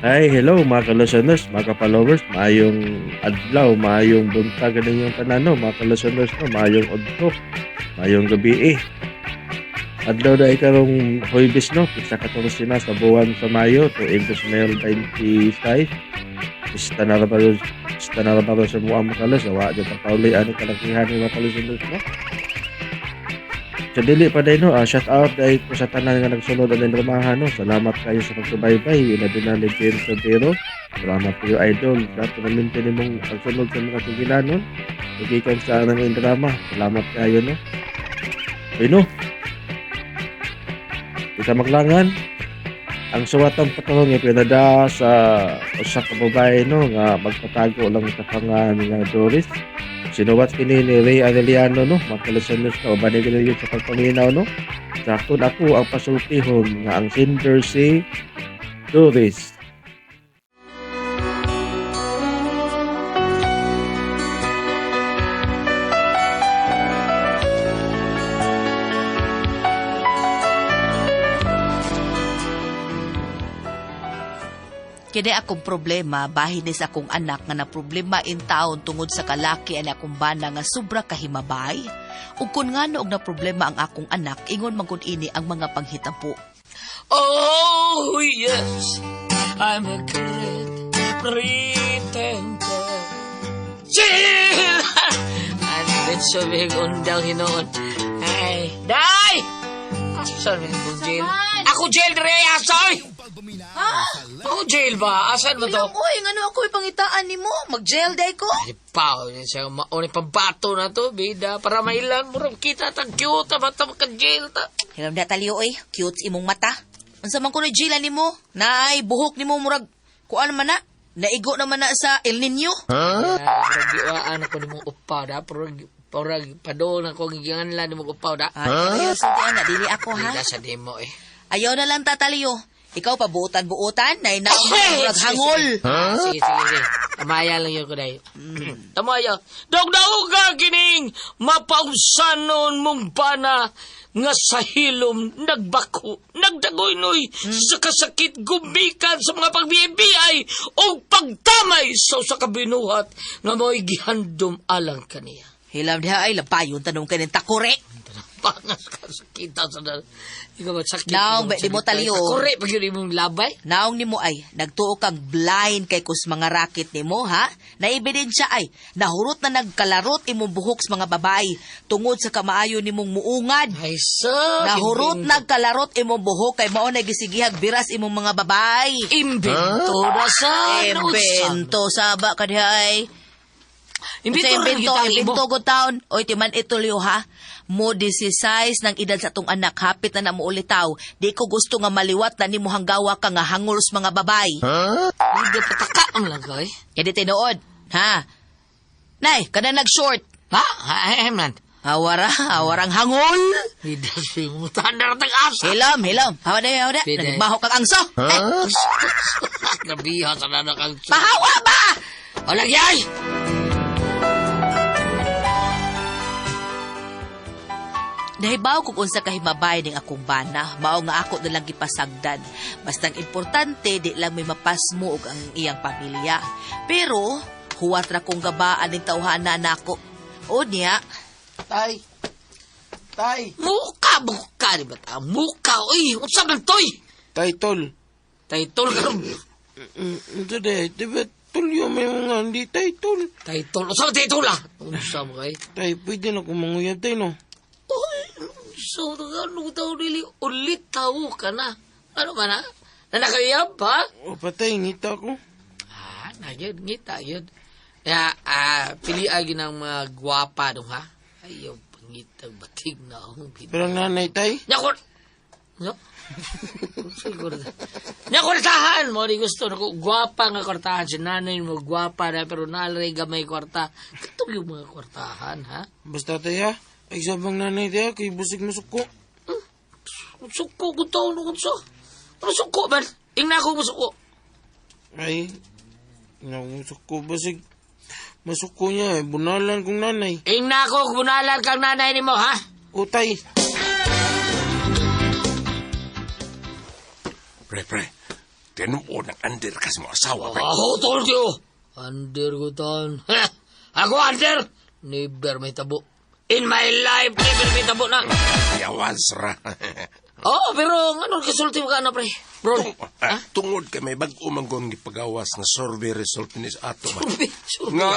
Hi, hello mga ka-listeners, mga ka-followers, maayong adlaw, maayong buntag ninyong tanan, no, mga ka-listeners, no, maayong udto, maayong gabi eh. Adlaw na karong Huwebes, no, pizza 14 na sa buwan sa Mayo, tuig 2026. Pista na ra ba pista na ra ba sa muang mga kalis, wa jud pa pauli ani kalakihan ni mga ka-listeners, no. Sa dili pa day, no, shout out day ko sa tanan nga nagsunod aning dramahan, no. Salamat kayo sa pagsubaybay, ilabi na ni James Sotero. Salamat kayo, idol, sa permanente nimong pagsunod sa mga sugilanon. Gikan sa anang drama. Salamat kayo, no. Uy, no. Kita maglangan ang suwatang patong nga pinada sa usa ka babae, no, nga magpatago lang sa pangan nga Doris. Sinuwat kini ni Ray Arellano, no, mga ka-listeners, no, uban ni yun sa pagpaminaw, no. Sakto ako ang pasultihon nga ang sender si Doris. Kini akong problema, bahin ni sa akong anak nga na problema in taon tungod sa kalaki ani akong bana nga sobra kahimabay. Ug kun ngano og na problema ang akong anak, ingon man gud ini ang mga panghitabo. Oh, yes, I'm a great pretender. Chill! And it's so big undang hinoon. Ay, day! Asan mo yung jail? Ako jail, Dre! Asoy! Ha? Ako jail ba? Asan mo to? Ilang, oy, ngano ako ipangitaan nimo? Mag-jail day ko? Ay, pao, yun siya, mauni pambato na to, bida, para mailan, murag kita, tag cute, bata maka-jail ta. Hiram na taliyo oy, cute imong mata. Unsa man kuno jail nimo? Naay buhok nimo murag kuan man na, naigo naman na sa El Nino. Murag giwaan ako nimong upaw da, murag padol ako gigianlan nimong upaw da. Ay, ayaw sa ana, dili ako ha. Bida sa demo eh. Ayaw na lang tataliyo. Ikaw pa buutan-buutan, na inaong murag hangol. Sige, sige, sige. Tamaya lang yun ko dahil. Tamaya. Dogdaog ka kining mapausanon mong bana nga sa hilom nagbako, nagdagoynoy sa kasakit gumikan sa mga pagbiibiyay o pagtamay sa usa ka binuhat nga mo'y gihandom alang kaniya. Hilam diha ay labayon tanong kanin takore. Pangas ka sa kita sa na. Ikaw ba sakit? Naong, ba, di mo taliyo. Kore pag yun imong labay. Naong nimo ay nagtuo kang blind kay kus mga racket nimo ha. Naebidensya ay nahurot na nagkalarot imong buhok sa mga babae tungod sa kamaayo nimong muungad. Ay, sa. Nahurot nagkalarot imong buhok kay mao na gisigihag biras imong mga babae. Imbento na sa. Imbento saba ka diha ay. Imbento Sa na imbento, kita ang imbento imo. go taon. Oy, timan itulyo ha. Mo 16 ng edad sa tong anak, hapit na na mo ulitaw. Di ko gusto nga maliwat na nimo hanggawa ka nga hangol sa mga babay. Hindi pataka ang lang ka eh. Kaya di tinuod, ha? Nay, kada nag-short. Ha? Ay, man. Awara, awarang hangol. Hindi sa mo tandar ng asa. Hilam, hilam. Hawa na, hawa na. Pwede. Nagbaho kang angso. Eh, Nabiha sa nanak ang... pahawa ba? Wala yay! Nahibaw kung unsa kahimabay ning akong bana, mao nga ako na lang gipasagdan. Bastang importante di lang may mapasmo og ang iyang pamilya. Pero huwat ra kong gabaan ning tawhana nako. O niya, Tay! Tay! Muka, muka, di ba ta? Muka, uy! Unsa man toy? Tay, tol. Title ka ron. Ito de, di ba tol yung may mga hindi tay, tol? Title. Unsa man title ah? Unsa mo kay? Tay, pwede na kumanguyab tay, no? Uy, so, ano tao dili? Ulit tao ka na. Ano man ha? Nanakayab ha? O patay, ngita ko. Ah, nagyod, ngita, yun. Kaya, pili ay ginang mga gwapa dong ha? Ayaw, pangitag batig na akong bida. Pero nanay, tay? Nyakot! No? Siguro. Nya kwartahan! Mo di gusto na ko. Gwapa nga kwartahan. Si nanay mo gwapa na pero nalay gamay kwarta. Katong yung mga kwartahan, ha? Basta tay, ha? Ay, sabang nanay, tay, ha? Kay busig masuko. Suko ko to. Ano ko Ano suko man? Ingna ko musuko. Ay, nakusuko basig. Masuko niya, eh. Bunalan kong nanay. Ingna ko bunalan kang nanay nimo, ha? O, tay. Pre, pre. Tinuod ang under kasi mo asawa, pre. Ako, tol yo. Under ko taon. Ako, under! Never may tabo. In my life, never may tabo na. Yawas ra. Oh, pero ano kasulti mo ka na, pre? Bro. Tungod kay may bag-o man kong gipagawas nga survey result ni sa ato ba. Survey, survey. Nga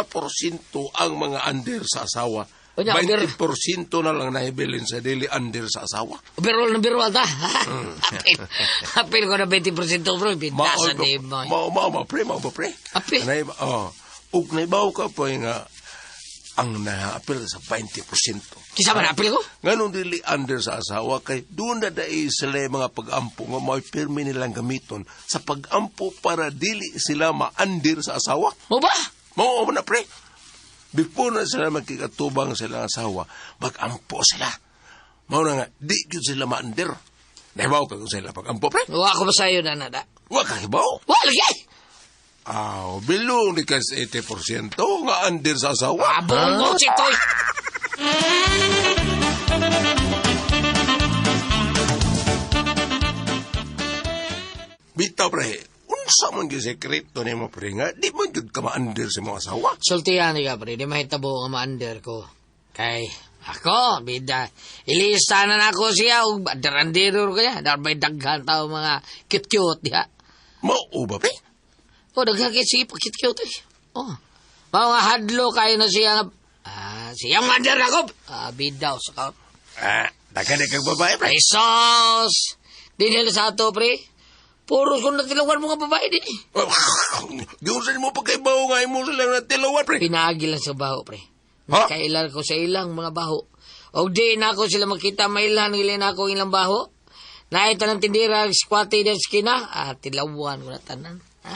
80% ang mga under sa asawa. Unya, under. 20% na lang nahibilin sa dili under sa asawa. Berol na berol ta. Apil. Apil ko na 20% bro. Pintasan ni mo. Mao mao ba pre, mao ba pre? Apil. Nay, oh, ug naibaw ka pa nga ang naapil sa 20%. Kisa man apil ko? Nganong dili under sa asawa kay doon na dai sila yung mga pag-ampo nga may pirmi nilang gamiton sa pag-ampo para dili sila ma-under sa asawa. Mo ba? Mao na pre. Before na sila magkikatubang sila ang asawa, mag-ampo sila. Mao na nga, di gyud sila ma-under. Nahibaw ka kung sila pag-ampo, pre. Wa ko ba sa'yo na nada? Wa ka hibaw. Wa lagi! Aw, bilong ni kas 80% nga under sa asawa. Abong ko si Toy. Bitaw, pre. Unsa man gyud sekreto nimo, pre, nga di man gyud ka ma-under sa imong asawa. Sultihan ni ka, pre. Di mahitabo nga ma-under ko. Kay, ako, bida. Ilista na nako siya. Ug under-underer ko niya. Darbay daghan tao mga cute-cute diha. Mao ba, pre? O, daghan kay siya cute-cute eh. Oh. Mao nga hadlo kayo na siya nga. Ah, siya under ako. Ah, bidaw sa ka. Ah, daghan na kag babae, pre. Ay, sos! Dinhil sa ato, pre. Puro kung natilawan mo nga babae din eh. Giunsan mo pagkaibaw nga imo sila na tilawan, pre. Pinaagi lang sa baho, pre. Ha? Nakailan ko sa ilang mga baho. O di na ako sila makita mailan ilan ako ilang baho. Naita ng tindira, squatty din skina. Ah, tilawan ko na tanan. Ha?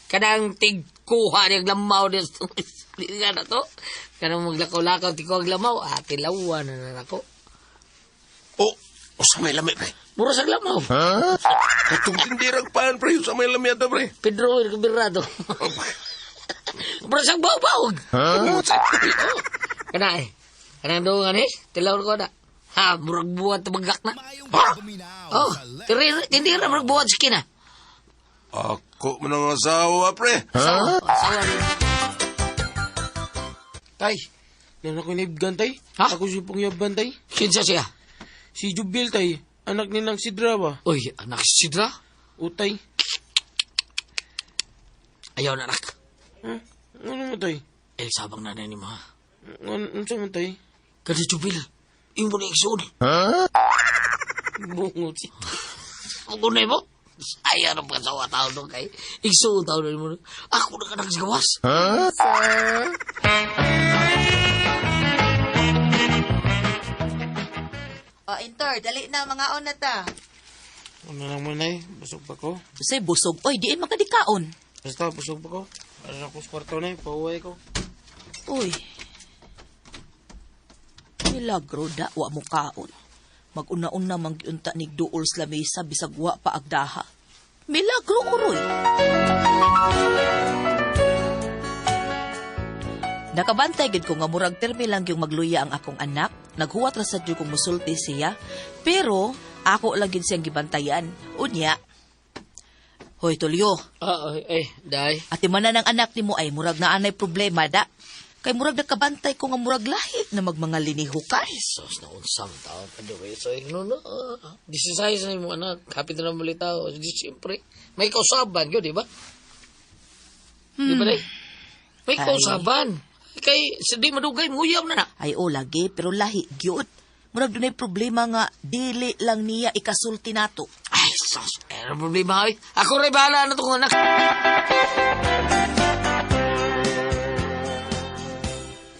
Kanang tigkuha niyang lamaw din. Di nga na to. Kanang maglakaw-lakaw, tigkuha ang lamaw. Ah, tilawan na na ako. O, sa may lami, pre. Mura sa lamaw. Katong tindirag paan, pre, sa may lami ato, pre. Pedro Birado. Mura sa baw-bawg. Oh, Kana eh. Kanang doon eh. Tilawan ko na. Ha, murag buhat tumagak na. Ha? Oh, tindira murag buhat sa kina. Ako man ang asawa, pre. Sawa, sawa rin. Tay, nan ako naibgan, tay. Ha? Ako si pangyaban, tay. Kinsa siya? Si Jubil, tay. Anak ni nang Sidra ba? Uy, anak si Sidra. Utay. Ayaw na anak. Ha? Ano mo, tay? El sabang nanay ni ma. Ano sa mo, tay? Kada Jubil, imo na igsoon. Bungot si... Ang kunay mo? Ayaw na pagkasawa tao doon kay. Igsoon tao na mo. Ako na ka nagsigawas. O, Intor, dali na, mga na ta. Ano lang mo, nay? Busog pa ko. Say, busog. Oy, diin makadikaon. Basta, busog pa ko. Ano ako sa kwarto, nay? Pauwi ko. Uy. Milagro da, wa mo kaon. Mag-una-una mang giunta ni duol sa lamesa bisag wa pa agdaha. Milagro uroy. Nakabantay gid ko nga murag permi lang yung magluya ang akong anak. Naghuwat ra sad jud kong musulti siya. Pero ako lang gid siyang gibantayan. Unya. Hoy Tulyo, Ah, eh, day. ati manan ang anak nimo ay murag na anay problema da. Kay murag nakabantay ko nga murag lahi na magmanga linihukan. Sos na unsang taon pa di so no no. Disisize na mo anak. Kapit na muli tao. Di siyempre, may kausaban yun, di ba? Di ba, day? May Ay. kausaban. Kay, sa di madugay, nguyam na na. Ay o lagi pero lahi gyud. Murag dunay problema nga dili lang niya ikasulti nato. Ay, sos, eh, ano problema, ay. Ako rin bahala na itong anak.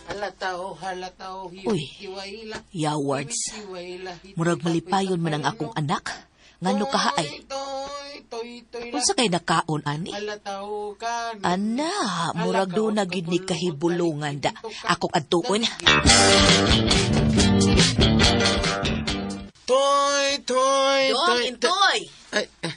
Halataw, halataw, Uy. hiwaila. Yawards. Hiwaila. Murag malipayon man ang akong anak. Ngano kaha ay. Toy, toy, toy, Unsa kay nakaon ani? Halataw ka. Ana, murag do na gid ni kahibulungan da. Akong adtuon. Toy, toy, Dong, toy. intoy. Ay, eh,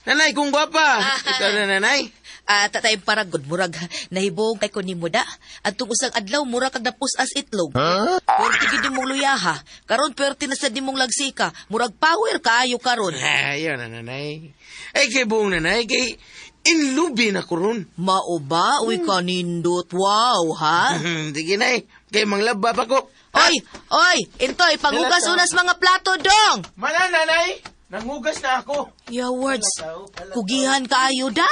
nanay, kung gwapa. Ikaw na, nanay. Ah, tatay paragod murag nahibong kay ko nimo da. Adtong usang adlaw mura kag napus-as itlog. Puwerte gid nimong luyaha. Karon puwerte na sad nimong lagsika. Murag power kaayo karon. Ayaw na, nanay. Ay, kay buong nanay, kay inlubi na ko ron. Mao ba? Uy kanindot. Wow, ha? Sige, nay. Kay manglaba pa ko. Oy, oy, intoy, panghugas unas mga plato dong. Mana, nanay! Nanghugas na ako. Ya words, kugihan kaayo da.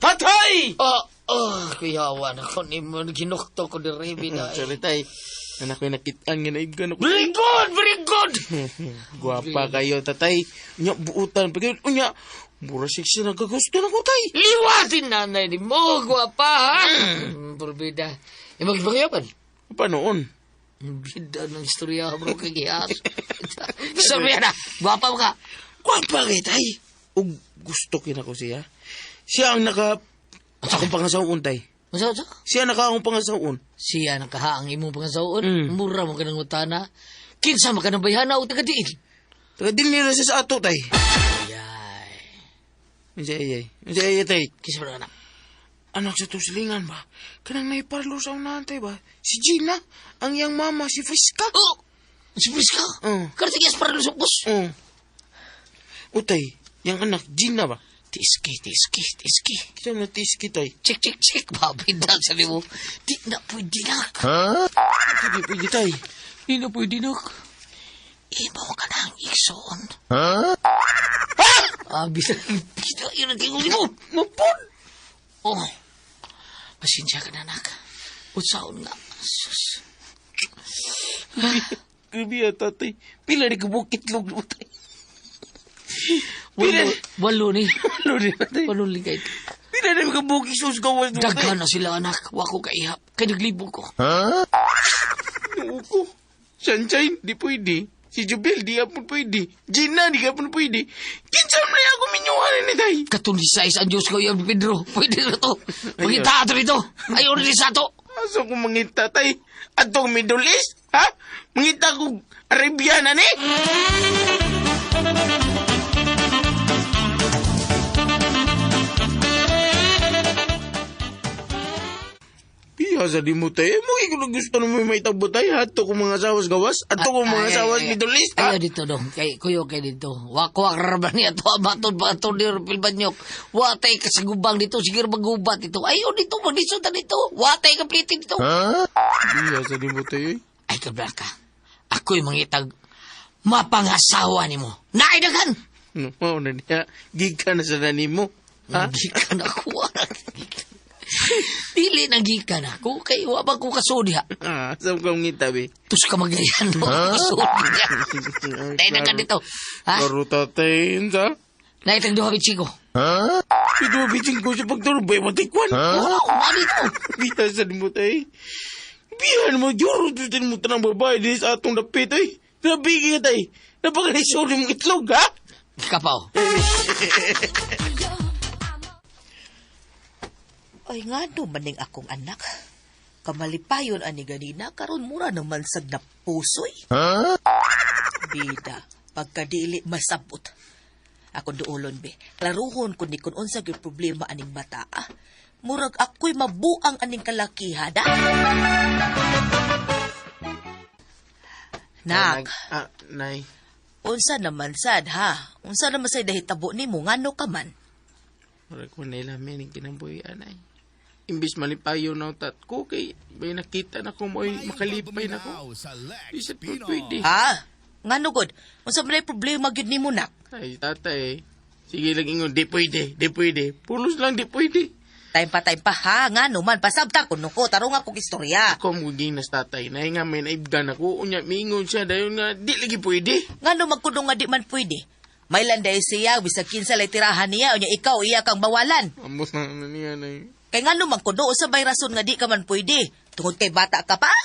Tatay! Oh, oh, kuyawan ako ni mo. Ginukto ko ni Remy na. Sorry, tay. Anak ko'y nakitaan nga naibgan ako. Very good, very good! Guwapa kayo, tatay. Unya, buutan pa kayo. Unya, mura sexy nagkagusto na ko, tay. Liwatin nanay ni mo, gwapa, ha? Purbida. Imagpagayapan. Pa noon? Bida ng istorya, bro, kagihas. Istorya na, gwapa mo ka. Guwapa kay, tay. Ug gusto kina ko siya. Siya ang naka... Akong pangasaon, tay. Masa, masa? Siya naka akong pangasaon. Siya nakahaang imong pangasaon. Mm. Mura mo ka ng utana. Kinsa mo ka ng bayhana o taga-diin. Taga din nila siya sa ato, tay. Ayay. Unsa ayay? Unsa ayay, tay? Kinsa mo na anak? Anak sa tuslingan ba? Kanang naiparlo sa unahan, tay ba? Si Gina, ang iyang mama, si Friska. Oh! Si Priska? Mm. Kartigas para lusukos. Oh. Utay, yang anak, Gina ba? Tiski, tiski, tiski. Kita na tiski, tay. Check, check, check. Mabinda sabi mo. Di na pwede na. Hindi pwede, tay. Di na pwede na. Imo ka na ang iksoon. Ha? Ah, bida, bida, yun ang tingog mo. Mapod! Oh, pasensya ka na, anak. Utsaon nga. Sus. Grabe ya, tatay. Pila ni kabukit log mo, tay. Pila Walo, walo ni. Walo ni, tatay. Walo ni kahit. Pila ni kabukit sus gawas mo, tay. Daghan na sila, anak. Wako kaihap. Kay naglibog ko. Noo ko. Sunshine, di pwede. Si Jubel, di ka po pwede. Gina, di ka po pwede. Kinsa man na ako minyuhan ni tay. Katong size ang Diyos ko yan, Pedro. Pwede na to. Pagita ato dito. Ayaw na sa ato. Asa ko mangita, tay? Atong Middle East? Ha? Mangita ko Arabian, ani? Piya sa di mo, tay. Mo ko gusto na mo may tabo, tay. Ato ko mga sawas gawas. Ato ko mga sawas Middle East, ha? Ayaw dito dong. Kay kuyo kay dito. Wako akraba niya to abaton pa ato ni Rupil Banyok. Watay ka sa gubang dito. Sige magubat dito. Ayaw dito. Maglisod na dito. Watay ka pliti dito. Piya sa di mo, tay. Ay kabra ka. Ako'y mangitag mapangasawa nimo. Naidaghan! No, mao na niya. Gikan na sa nani mo. Ha? Gikan ako. Dili na gikan ako. Kay wa ba ko kasudi ha. Ah, sa ko ngita, be. Tus ka magayan mo. Kasudi niya. Naidaghan dito. Ha? Laro tatay, sa? Naitag duha bichiko. Ito, bitching ko sa pagturbo, matikwan. Wow, mali to. Biyasan mo, tay. Biyahan mo, juro, tutin mo tanang babae din sa atong dapit, ay. Nabigi ka, tay. Napakalisol mong itlog, ha? Kapaw. Ay nga no maning akong anak. Kamalipayon ani ganina karon mura naman sad na pusoy. Bida, pagkadili masabot. Ako duolon be, klaruhon kun ni kun unsa gyud problema aning bata. ah. Murag ako'y mabuang aning kalakihan. Ah. Nak, Ah, nay. unsa naman sad ha? Unsa naman say dahitabo nimo ngano ka man? Mura ko nila, men, ang kinabuhi, anay. Imbis malipayo na tat ko, kay may nakita na ko mo, ay makalipay na ko. Isat po pwede. Ha? Ngano gud? Unsa man ay problema gyud nimo nak? Ay, tatay. Sige lang ingon, di pwede, di pwede. Pulos lang, di pwede. Time pa ha, ngano man pasabta kuno ko tarong akong istorya. Ako ang ginas tatay. Nay nga may naibgan ako. Unya, miingon siya. Dayon nga, di lagi pwede. Ngano magkuno nga di man pwede. May landay siya bisag kinsa lay tirahan niya unya ikaw iya kang bawalan. Ambot na ano niya, nay. Kay ngano man kuno usa bay rason nga di ka man pwede. Tungod kay bata ka pa?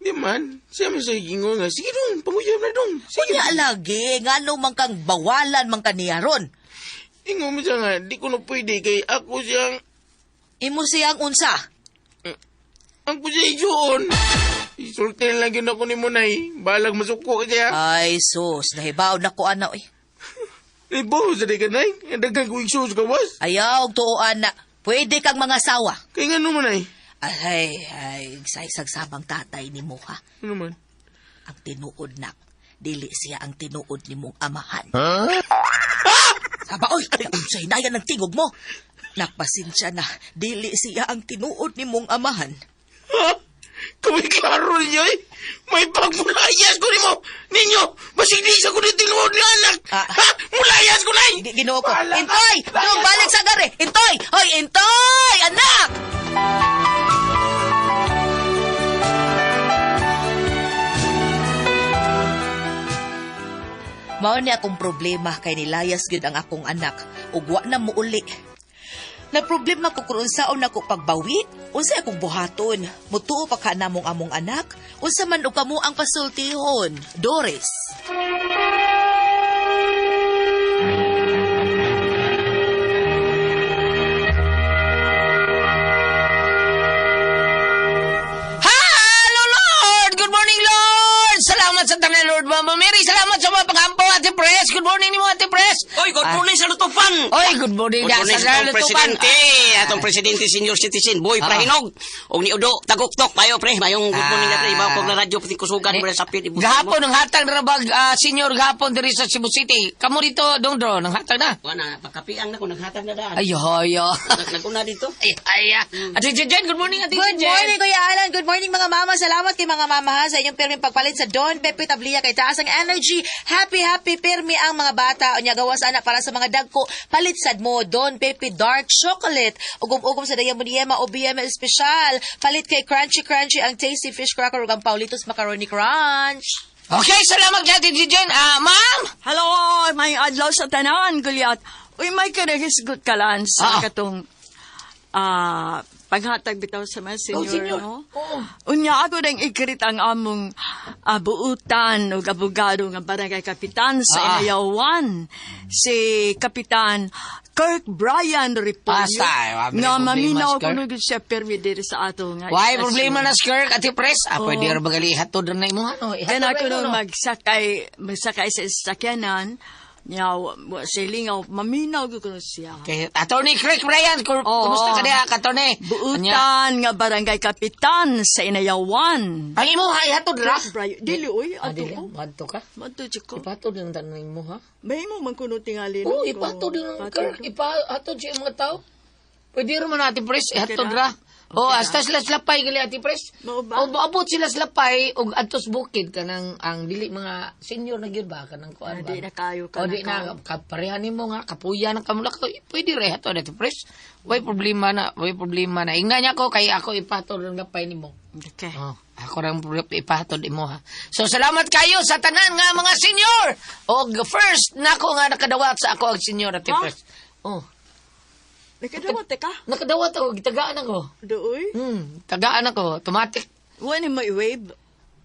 Di man. Siya man sa ingon nga. Sige dong, panguyab na dong. Sige. Unya lagi ngano man kang bawalan man kaniya ron. Ingon mo siya nga, di ko na pwede. Kay ako siyang, Imo siyang unsa? ang ko siya ijuon. Isulti lang yun ako ni mo, Nay. Balag masuko ka siya. Ay, sus, nahibaw na ko ana oy. Ibo, sa di ka, Nay. Ang daghan ko igsuos gawas. Ayaw, tuo ana. Pwede kang mga sawa. Kaya nga naman, Nay. Ay, ay, saysag-sabang tatay ni mo ha. Ano man? Ang tinuod nak, dili siya ang tinuod ni mong amahan. Saba, oy, sa hinayan ng tingog mo. Nakpasensya na, dili siya ang tinuod ni mong amahan. Ha? Kami klaro ninyo, eh. May pagmulayas ko nimo. Ninyo, basig di sa ko ni tinuod ni anak. Ah. Ha? Mulayas ko, Nay! Ginoo ko. Bahala ka. Intoy! Dong, balik sa gari! Intoy! Hoy, Intoy! Anak! Mao ni akong problema kay nilayas gyud ang akong anak ug wa na muuli. Na problema ko kung unsaon nako pagbawi, unsa akong buhaton, mutuo pa ka namong among anak, unsa man og kamo ang pasultihon, Doris. Hello, Lord! Good morning, Lord! Salamat sa tanan, Lord Mama Mary. Salamat sa mga pag-ampo, Ate Pres. Good morning nimo, Ate Pres. Oy, good morning sa Lutupan! Oy, good morning. Good morning sa atong Lutupan. presidente, atong presidente senior citizen Boy Prahinog. Og ni Udo Taguktok payo pre, mayong good morning na pre, ibaw kog na radyo pati kusugan mo sa sapit ibutan mo. Gahapon ang hatag na bag senior gahapon diri sa Cebu City. Kamo dito, Dongdro, nang hatag na. Wa na pagkapiang na ko naghatag na daan. Ay, hoy. Naguna dito. Ay, ay. Ate Jen, good morning, Ate Good Jen. morning, Kuya Alan. Good morning, mga mama. Salamat kay mga mama ha, sa inyong pirming pagpalit sa Don Pepe Tablia kay taas ang energy. Happy, happy pirmi ang mga bata. Unya gawas ana para sa mga dagko. Palit sad mo Don Pepe Dark Chocolate. Ugom-ugom sa Dayamo Niyema o BM Espesyal. Palit kay Crunchy Crunchy ang Tasty Fish Cracker ug ang Paulitos Macaroni Crunch. Okay, salamat kay Ate Jen. Ah, ma'am. Hello, may adlaw sa tanan, Gulyat. Uy, may kanahisgot ka lang sa katong paghatag bitaw sa mga senior, Oh, senior. no? Oo. Unya ako nang ikrit ang among buutan o abogado nga barangay kapitan sa Inayawan. Si Kapitan Kirk Brian Repolyo. Basta, eh, wala Nga problema, maminaw Kirk. kuno gyud siya permi diri sa ato nga. Why istasyon. problema na skirt, Ate Pres? Ah, pwede Oo. ra bagali ihatod na imo ha, no? Ihatod Kaya na ako imo, nung no? magsakay sa sasakyanan, niya, silingaw, maminaw ko kuno siya. Okay, Attorney Kirk Brian, Oo. kumusta ka diha, Attorney? Anya? Buutan nga barangay kapitan sa Inayawan. Ang imo ha, ihatod ra. Brian, dili oy, Ah, ato dili, ko. madto ka. Madto ko. Ipatod lang tanan mo ha. May mo man kuno tingali Oo, ipatod lang Kirk, ipahatod siya yung mga tao. Pwede ra man Ate Pres, ihatod Okay ra. ra. Oh, Okay ra. hasta sila slapay gali Ate Pres. Mao ba? O abot sila slapay og adtos bukid kanang ang dili mga senior na gyud ba kanang kuan Ah, ba. di na kayo O di na kanang kaparehan nimo nga kapuya ng kamulak pwede ra ihatod Ate Pres. Way problema na, way problema na. Ingna niya ko kay ako ipatod ang lapay nimo. Okay. Oh, ako rang ipahatod imo ha. So salamat kayo sa tanan nga mga senior. Og first nako nga nakadawat sa ako ang senior Ate Ha? Pres. Oh, Nakadawat ka? nakadawat ako, gitagaan ako. Doy? Tagaan ako, automatic. Wa ni mo i-wave.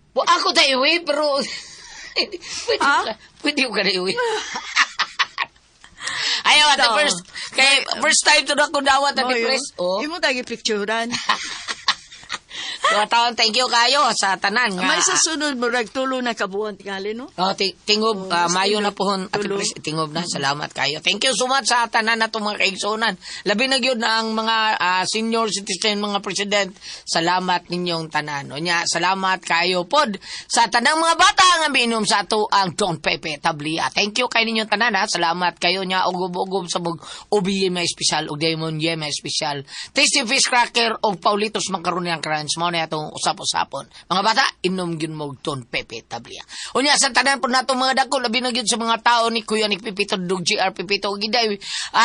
Wa ako ta iwi pero pwede Ha? ka, pwede ko ka na iwi. Ayaw Ate Ito. Pres. Kay first time to na ako dawat Ate Mo yun. Pres. Oh. Imo tagi picturean. So, taon, thank you kayo sa tanan nga. May sa sunod mo tulo na kabuan tingali no? Oh, tingob, Oh, mayo na pohon Ate Tulo. Pres, tingob na. Salamat kayo. Thank you so much sa tanan na mga kaigsunan. Labi na gyud na ang mga senior citizen, mga president. Salamat ninyong tanan. Unya, salamat kayo pod sa tanang mga bata nga miinom sa ato ang Don Pepe Tablia. Thank you kay ninyong tanan ha. Salamat kayo nya ugob-ugob sa mug OBM may espesyal og Diamond Yem may espesyal. Tasty Fish Cracker og Paulitos Macaroni ang Crunch mao na atong usap-usapon. Mga bata, inom gyud mo og Don Pepe Tablia. Unya sa tanan po nato mga dako labi na gyud sa mga tao ni Kuya ni Pipito Dug GR Pipito og Inday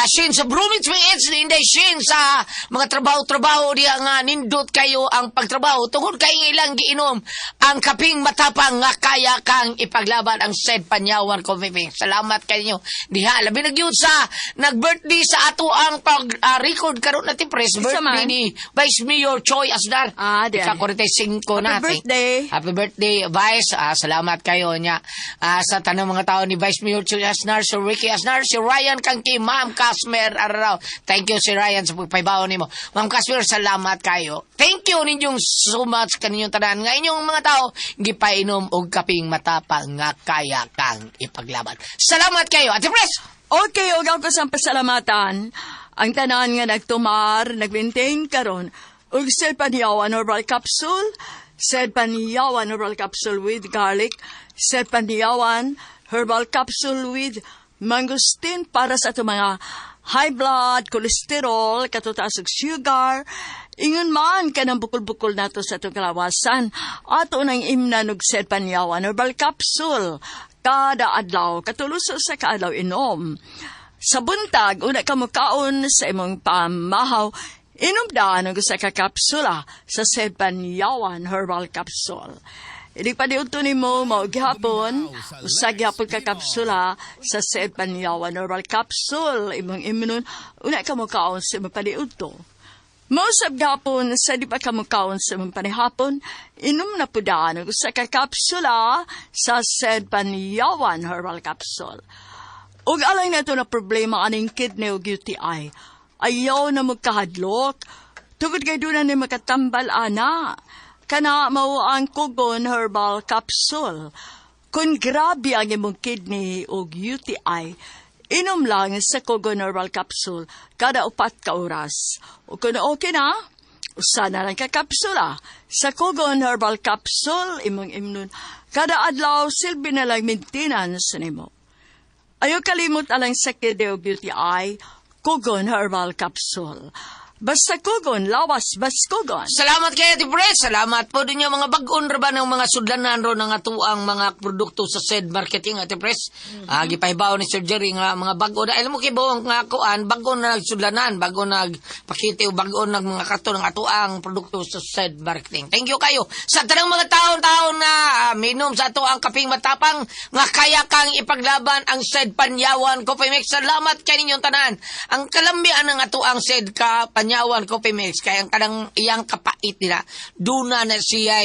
Shin sa Brumits PH ni Inday Shin sa mga trabaho-trabaho diha nga nindot kayo ang pagtrabaho tungod kay ilang giinom ang kaping matapang nga kaya kang ipaglaban ang said Panyawan Coffee Mix. Salamat kayo diha labi na gyud sa nag-birthday sa ato ang pag record karon natin press Isa birthday man. ni Vice Mayor Choi Asdar. Ah, di birthday. Ika 45 na. Happy birthday. Happy birthday, Vice. Salamat kayo niya. Sa tanang mga tao ni Vice Mayor Chuy Asnar, si Ricky Asnar, si Ryan Kangki, Ma'am Casmer Araraw. Thank you si Ryan sa pagpaybaw nimo. Ma'am Casmer, salamat kayo. Thank you ninyong so much kaninyong tanan. Nga inyong mga tao gipainom og kaping matapang nga kaya kang ipaglaban. Salamat kayo. Ate Pres! Okay, og ako sa pasalamatan. Ang tanan nga nagtumar, nag-maintain karon og Sed Panyawan Herbal Capsule, Sed Panyawan Herbal Capsule with garlic, Sed Panyawan Herbal Capsule with mangosteen para sa atong mga high blood, cholesterol, katutaas og sugar, ingon man kanang bukol-bukol nato sa atong kalawasan. Ato nang imnan og Sed Panyawan Herbal Capsule kada adlaw, katulo sa kaadlaw inom. Sa buntag, una ka mukaon sa imong pamahaw, inom daan ang usa ka kapsula sa Sed Panyawan Herbal Capsule. Inig paniudto nimo mao gihapon, usa gihapon ka kapsula sa Sed Panyawan Herbal Capsule imong imnon, una ka mukaon sa imong paniudto. Mausab gapon sa di pa ka mukaon sa imong panihapon, inom na pud ang usa ka kapsula sa Sed Panyawan Herbal Capsule. Ug alang nato na problema aning kidney ug UTI. Ayaw na magkahadlok. Tungod kay doon na ni makatambal ana. Kana mao ang Kugon Herbal Capsule. Kung grabe ang imong kidney ug UTI, inom lang sa Kugon Herbal Capsule kada 4 ka oras. O kung okay na, usa na lang ka kapsula. Sa Kugon Herbal Capsule, imong imnon, kada adlaw silbi na lang maintenance nimo. Ayaw kalimot alang sa kidney ug UTI, Kugon Herbal Capsule. Basta Kugon, lawas, bas Kugon. Salamat kay Ate Pres. Salamat po din yung mga bag-on ra ba ng mga sudlanan ro ng atuang mga produkto sa said marketing, Ate Pres. Gipahibaw ni Sir Jerry nga mga bag-o na. Alam mo kay bawang nga kuan, bag-o na nagsudlanan, bag-o nagpakiti o bag-o nag mga karton ng atuang produkto sa said marketing. Thank you kayo sa tanang mga taon-taon na minom sa atuang kaping matapang nga kaya kang ipaglaban ang Sed Panyawan Coffee Mix. Salamat kay ninyong tanan. Ang kalambian ng atuang Sed ka Panyawan Coffee Mix kay ang kanang iyang kapait nila, duna na siya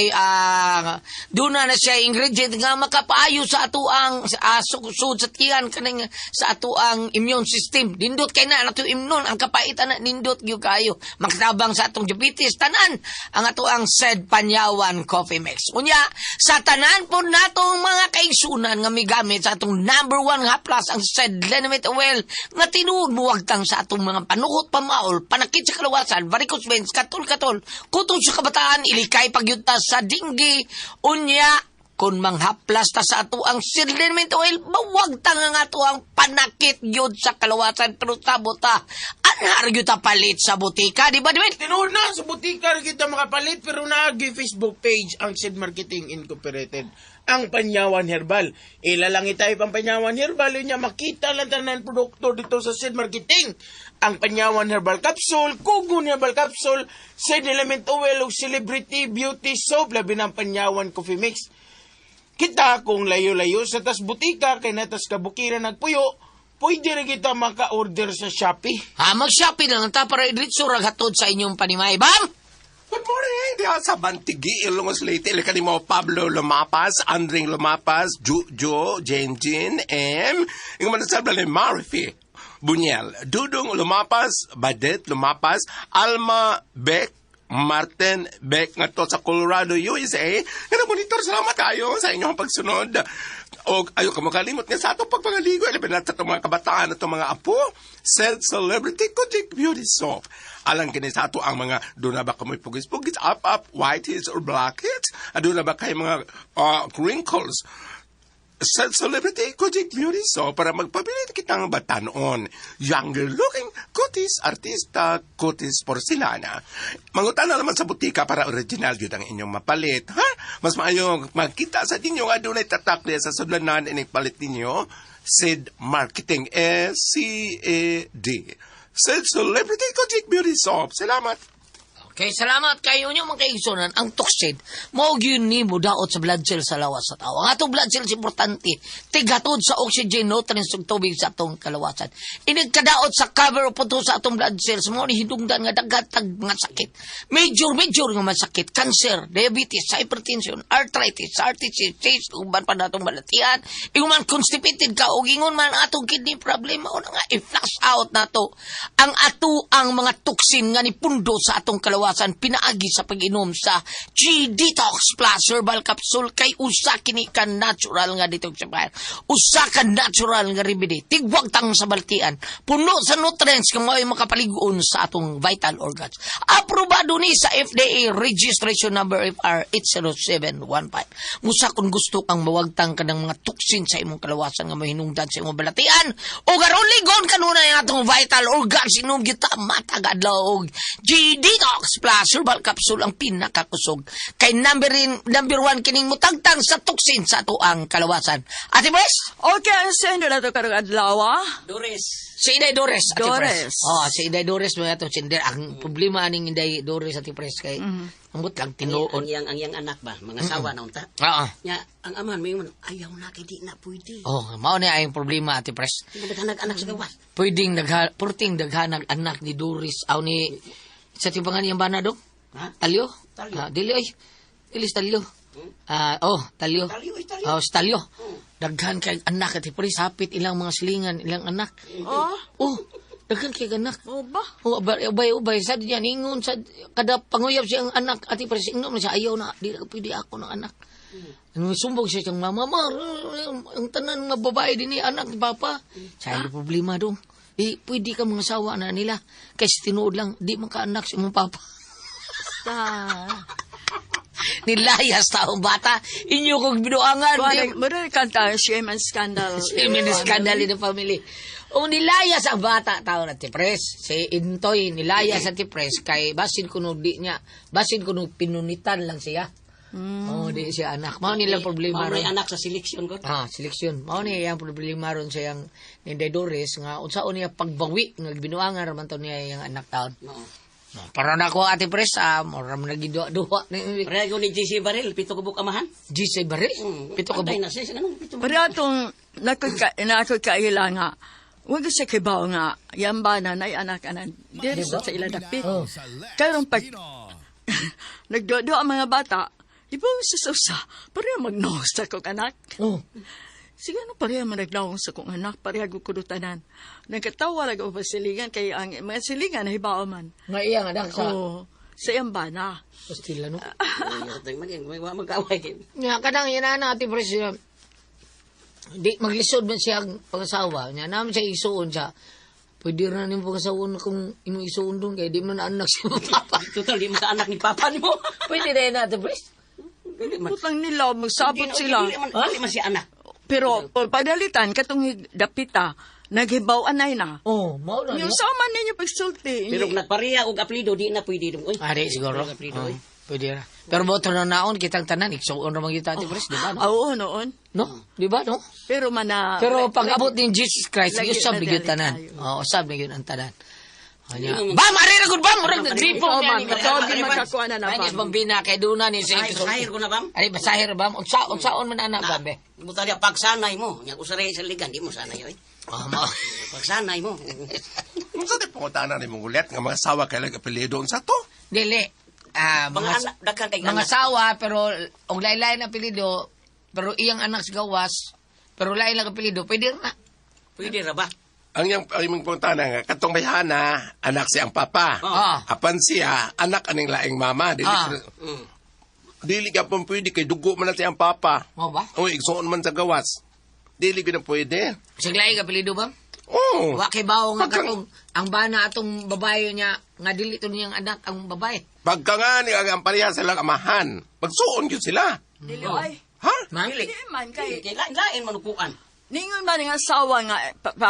ingredient nga makapaayo sa atuang sud sa tiyan kaning sa atuang immune system. Nindot kay na ato imnon ang kapait ana, nindot gyud kayo makatabang sa atong diabetes tanan ang atuang Sed Panyawan Coffee Mix. Unya sa tanan po natong mga kaigsunan nga migamit sa atong number 1 haplas ang Sed Liniment Oil nga tinuod muwagtang sa atong mga panuhot, pamaol, panakit sa kalawasan, varicose veins, katol-katol, kutong sa kabataan, ilikay pagyunta sa dinggi. Unya, kung manghaplas ta sa ato ang Sed Liniment Oil, mawagtang ang ato ang panakit yun sa kalawasan, pero sabot ta, anhar yun ta palit sa butika, di ba, Dwayne? Tinuod na, sa butika rin kita makapalit, pero naagi Facebook page ang Sed Marketing Incorporated, ang Panyawan Herbal. Ila lang itay pang Panyawan Herbal, yun niya makita lang tanan produkto dito sa Sed Marketing. Ang Panyawan Herbal Capsule, Kugon Herbal Capsule, Sed Element Oil, ug Celebrity Beauty Soap, labi ng Panyawan Coffee Mix. Kita kung layo-layo sa tas butika, kay natas kabukiran nagpuyo, pwede rin kita maka-order sa Shopee. Ha, mag-Shopee lang ta para idritso rag hatod sa inyong panimay. Bam! Good morning! Diha sa Bantigi, Ilongos Leyte, ilika ni mo Pablo Lumapas, Andring Lumapas, Jujo, Jane Jean, M, yung manasal ni Marifi, Bunyel, Dudong Lumapas, Badet Lumapas, Alma Beck, Martin Beck nga to sa Colorado, USA. Nga monitor, salamat kayo sa inyong pagsunod. O ayo ka makalimot nga sa atong pagpangaligo, ilabi na sa atong mga kabataan atong mga apo, Sed Celebrity Kojic Beauty Soap. Alang kini sa ato ang mga doon na ba kamoy pugis-pugis, up, up, whiteheads or blackheads? Doon na ba kayo mga wrinkles? Sed Celebrity Kojic Beauty Soap para magpabilit kitang batanon. Younger looking, kutis artista, kutis porcelana. Mangutan na naman sa butika para original yun ang inyong mapalit. Ha? Mas maayo magkita sa ninyo nga doon ay tatak niya sa sudlanan ining palit ninyo. Sed Marketing, S-C-A-D. Sed Celebrity Kojic Beauty Soap. Salamat. Okay, salamat kayo nyo mga kaigsunan. Ang toxin, mao gyud nimo daot sa blood cells sa lawas sa tao. Ang atong blood cells importante, tigatod sa oxygen, nutrients ug tubig sa atong kalawasan. Inig kadaot sa cover o puto sa atong blood cells, mao ni hidungdan nga daghan tag mga sakit. Major, major nga masakit, cancer, diabetes, hypertension, arthritis, heart disease, uban pa natong balatian, ingon man constipated ka og ingon man atong kidney problem, mao na nga i-flush out nato ang ato ang mga toxin nga nipundo sa atong kalawasan pinaagi sa pag-inom sa G-Detox Plus Herbal Capsule kay usa kini ka natural nga detoxifier, usa ka natural nga remedy, tigwagtang sa baltian, puno sa nutrients nga mao'y makapaligon sa atong vital organs. Aprobado ni sa FDA registration number FR 80715. Musa kung gusto kang mawagtang ka ng mga toxin sa imong kalawasan nga mahinungdan sa imong balatian o karon ligon kanunay ang atong vital organs, inom kita matag adlaw og G-Detox Plus Herbal Capsule, ang pinakakusog kay number one kining mutagtang sa toxin sa ato ang kalawasan. Ate Pres. Okay, ang sender na to karong adlaw, ah. Dores. Si Inday Dores, Ate Dores. Pres. Oh, si Inday Dores mga atong sender. Ang problema aning Inday Dores, Ate Pres, kay ambot lang tinuod. Ang iyang anak ba, mga sawa na unta. Oo. Nya, ang amahan may man, ayaw na kay di na pwede. Oh, mao na ang problema, Ate Pres. Di ba naghanag anak sa gawas? Pwedeng dagha, purting daghanag anak ni Doris aw ni sa timbangan niyang bana dong? Ha? Talyo? Talyo. Ah, dili oy. Dili sa talyo. Ah, oh, talyo. Talyo, oy, talyo. Oh, sa talyo. Daghan kay anak, Ate Pres, hapit ilang mga silingan, ilang anak. Oh, Oh, daghan kay anak. oh ba? Oh, ubay, ubay, ubay. Sad niya, ningon, sad, kada panguyab siya ang anak, Ate Pres, ingnon man siya, ayaw na, di na pwede ako ng anak. Ang sumbong siya siyang mama, ma, ang tanan mga babae din ni anak ni papa. Sa hindi problema dong. Di, pwede ka mga sawa na nila. Kasi tinuod lang, di man ka anak sa imong papa. Ta. Nilayas taong bata, inyo kong binuangan. Kuha, mura kanta, shame and scandal. Shame and scandal in the family. O nilayas ang bata taon at Pres. Si Intoy nilayas at Pres kay basin kuno di niya, basin kuno pinunitan lang siya. Oh, di siya anak. Mao nilang problema Mao ron. anak sa selection ko. Ah, seleksyon. Mao ni iyang problema ron sa iyang ni Inday Doris nga unsaon niya pagbawi nga binuangan ra man to niya iyang anak taon. Oo. No, para na ko, Ate Pres, ah, mura man nagiduha-duha ni Pareho ni JC Baril, pito kabuk amahan. GC Baril. Pito ka Pantay na siya, anong pito Pero atong nakoy kaila nga, wag sa kibaw nga, yan ba na nay anak anan, diri sa ila dapit. Oh. Karon pag nagduo ang mga bata, ibang sa sausa, pareha magnaong sa kong anak. Oh. Sige ano pareha man nagnaong sa kong anak, pareha gukudutanan. Nagkatawa lang ako silingan, kay ang mga silingan hibaw man. Nga iyang anak sa Oh, sa iyang bana. Pastila no. Magkaway. Nga kanang yan ana Ate Pres. Di maglisod man siya ang pag-asawa. Nya naman siya isuon siya. Pwede ra nimo pag-asawa kung imong isuon doon kay di man na anak si papa. Total, di mo ka anak ni papa ni mo. Pwede na yun, Ate Pres. Dili man. Putang nila, magsabot sila. Dili man siya anak. Pero padalitan, katong dapita, naghibaw anay na. Oh, mao na. Yung Niya. sama ninyo pagsulti. Pero kung nagpareha og apelyido, di na pwede dong. Uy. Ari siguro. Ang apelyido, Oh, oy. pwede ra. Pero boto na naon kitang tanan igsuon ra man kita, Ate Pres, di ba? No? Ah, oo, noon. No? Di ba no? Pero mana... Pero pag abot ni Jesus Christ, Lagi usab na ni gyud dali tanan. tayo. Oh, usab ni gyud ang tanan. Anya. Bam, ari ra gud bam, murag nagripo Ikaw, niya ma'am. ni Ikaw, di makakuha na na, Ay, bam. bambina kay duna ni sa Basahir ko na bam. Ay, basahir bam. Unsa unsaon man ana bam be? Buta niya, pagsanay mo. Nya usaray sa ligan, di mo sanay oy. Oh, mao. Pagsanay mo. Unsa di pangutana ni mong ulit nga mga sawa kay lag apelyido unsa to? Dili. Ah, Mga mga anak, daghan kay mga anak. sawa pero og lain-lain ang apelyido, pero iyang anak sa gawas, pero lain lang apelyido, pwede ra na. Pwede ra ba? Ang iyang ang imong pangutana nga katong bayhana anak siyang papa. Ah. Apan siya anak aning laing mama dili Ah. dili ka pong pwede kay dugo man na siyang papa. Mao ba? Oy, igsuon man sa gawas. Dili gyud na pwede. Sig lain ang apelyido bam? Oh. Wa kay bawo nga Pagka- katong ang bana atong babae niya nga dili to niyang anak ang babae. Pagka nga ni ang pareha silang amahan, magsuon gyud sila. Dili, ay. Ha? Ma'am? Dili. Di man kay... Kay lain lain manukuan. Ningon man ang asawa nga,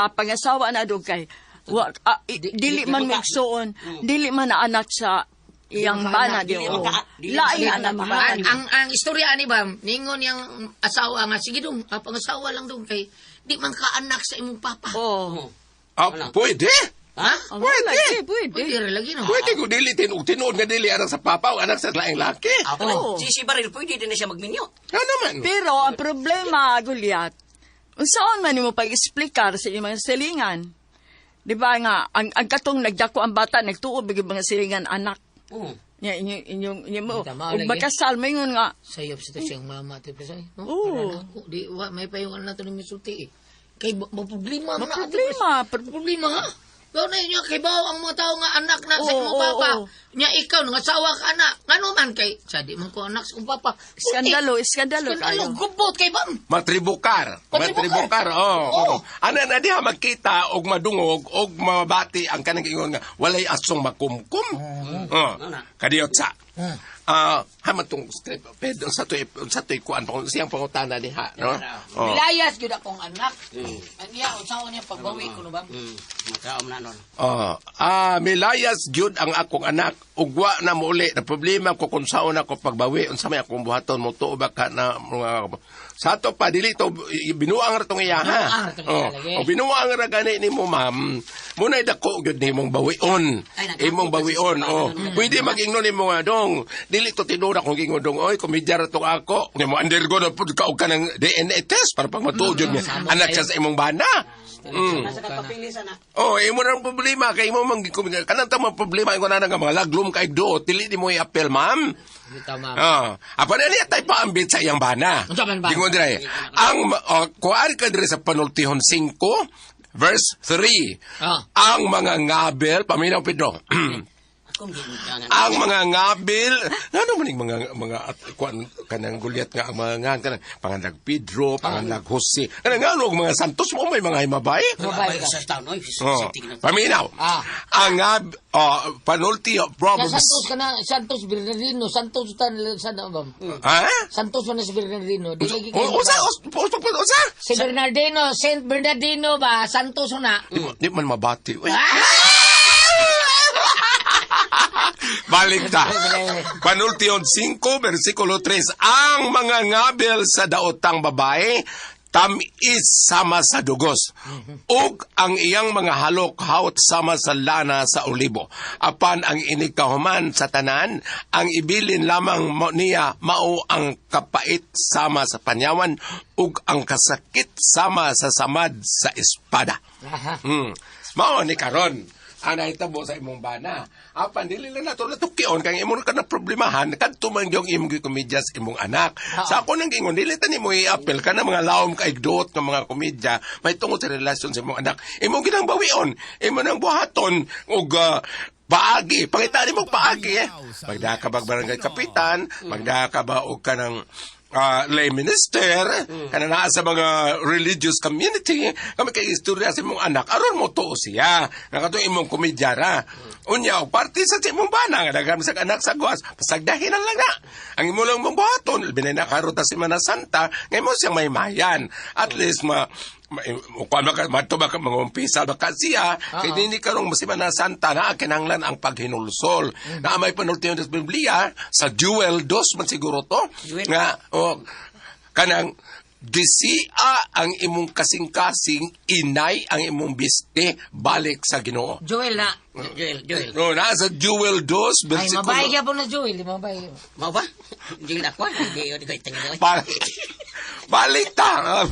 pangasawa na doon kay, wa, ah, dili man magsuon, dili man na anak sa iyang bana, di Dili o. man dili Lain man ang amahan. Ang istorya ani ba, ningon yang asawa nga sige dong, ang pangasawa lang dong kay di man ka anak sa imong papa. Oh. Ah, pwede. Ha? Oh, Pwede. lagi, pwede. Pwede ra lagi no. Pwede ko dili tinuod nga dili anak sa papa o anak sa laing laki. Ako, si Baril, pwede din na siya magminyo. Ano naman? Pero ang problema, Goliath, unsaon man nimo pag-explicar sa iyong mga silingan? Di ba nga, ang katong nagdako ang bata, nagtuo bigay mga silingan anak. Oo. Nya inyong inyong inyo mo. Tama, Ug lagi. makasal maingon nga, Sayop sa to siyang mama to pre. No? Oo. Para na ako. Di wa may payungan na to ng misulti eh. Kay maproblema man na, ate, problema. pre. Problema ha. Gaw na inyo kay bawo ang mga tao nga anak na sa Oo, imong papa. oo, oo. Nya ikaw nga asawa ka anak. Ngano man kay sa di man ko anak sa akong papa. Iskandalo, iskandalo Iskandalo kayo. gubot kay bam. Matribukar. Matribukar. Matribukar, oo. Oo. Ano na diha magkita og madungog og mabati ang kanang ingon nga walay asong makumkum. Oh. Kadiyot sa. Ah, haman tong script pero sa to ikuan pa siyang pangutana diha, no? Oh. Bilayas gyud akong anak. Ang iya unsaon niya pagbawi ko no ba? Magkaom na nun. Oh, milayas gyud ang akong anak ug wa na mouli na problema ko kung saon ako pagbawi unsa may akong buhaton mo tuo ba ka na mga sa ato pa dili to binuang ra tong iya ha. Binuang ra tong iya, Oh, lagi. o binuang ra gani nimo ma'am. Munay dako gyud nimong bawion. Ay, nagkakita Imong bawion sa oh. simbahan. Pwede mag-ingnon nimo nga dong. Dili to tinuod akong gingon dong oy komedya ra tong ako. Nya mo undergo na pud ka og kanang DNA test para pag matuod jud niya. Samo Anak kayo. siya sa imong bana. Nasa kapapili sana. Oh, imo na ang problema kay imo man kanang tamang problema ingon na nga mga laglom kay do dili nimo i-appeal ma'am. Bitaw ma'am. Ah, apa na niya tay paambit sa iyang bana. Unsa man ba? Ingon dire. Ang oh, kuan ka dire sa panultihon 5 verse 3. Ah. Ang mga ngabel, paminaw Pedro. Akong gingon Ang mga ngabil, ngano man ning mga kuan kanang gulyat nga ang mga ngan kanang panganlag Pedro, panganlag Jose. Kanang ngano og mga santos mo may mga himabay. Mabay ka. Sa taon, oy. Oh, paminaw. Ah. Ang panulti of Sa Proverbs. Santos ka na, Santos Bernardino, Santos tan sa na ba? Ha? Santos man na si Bernardino. Di lagi kay Usa, usa, usa, usa. Si Bernardino, Saint Bernardino ba? Santos na. Di man mabati. Uy. Balik ta. Panultion 5, versikulo 3. Ang mga ngabel sa daotang babae, tamis sama sa dugos. Ug ang iyang mga halok hawt sama sa lana sa olibo. Apan ang inikahuman sa tanan, ang ibilin lamang mo niya mao ang kapait sama sa panyawan ug ang kasakit sama sa samad sa espada. Aha. Mao ni karon ang nahitabo sa imong bana. Apan dili lang nato natukion kang imong ka na problemahan kadto man gyud imong gikomedya sa imong anak. Sa ako nang gingon dili ta nimo i-appeal ka na mga laom kay duot nga mga komedya may tungod sa relasyon sa imong anak. Imong ginang bawion, imo nang buhaton og paagi, pangita nimo paagi eh. Magdaa ka bag barangay kapitan, magdaa ka ba og kanang lay minister, kana naa sa mga religious community, kami kay istorya sa imong anak, aron mo tuo siya. Nga katong imong komedyara. Unya, og parte sa imong bana, nga daghan sa anak sa guwas, pasagdahin na lang na. Ang imo lang mong buhaton, labi na nakaroon ta si Mana Santa, nga imo siyang maymayan. At least, ma, kuan ba ka madto ba ka mangumpisa ba ka siya kay dinhi karong si Mana Santa na kinahanglan ang paghinulsol na may panultiyon sa Biblia sa Joel 2 man siguro to Joel. nga oh, kanang gisia ang imong kasing-kasing inay ang imong biste balik sa Ginoo. Joel na. Joel, Joel. No, na sa Joel 2 Ay, versikulo mabay ka po na Joel. Di mabay. Mao ba? Joel ako. Hindi, di ko itingin. oy. Balik ta.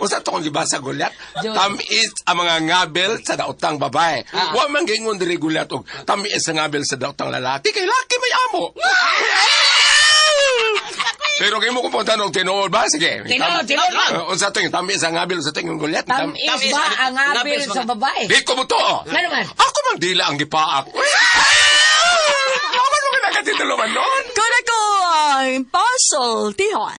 Usa to kung gibasa gulyat. Joel. Tamis ang mga ngabel sa daotang babae. Wa man gingon diri gulyat og tamis ang ngabel sa daotang lalaki kay laki may amo. Pero kay mo kung punta og tinuod ba? Sige. Tinuod, tinuod lang. Unsa to yung tamis ang ngabel sa tingong gulyat? Tamis Tamis ba ang ang apil sa babae? Di ko mo to. Nga naman. Ako man dila ang gipaak. Laman mo kinakatituloman noon. Kuna ko ang puzzle, tihon.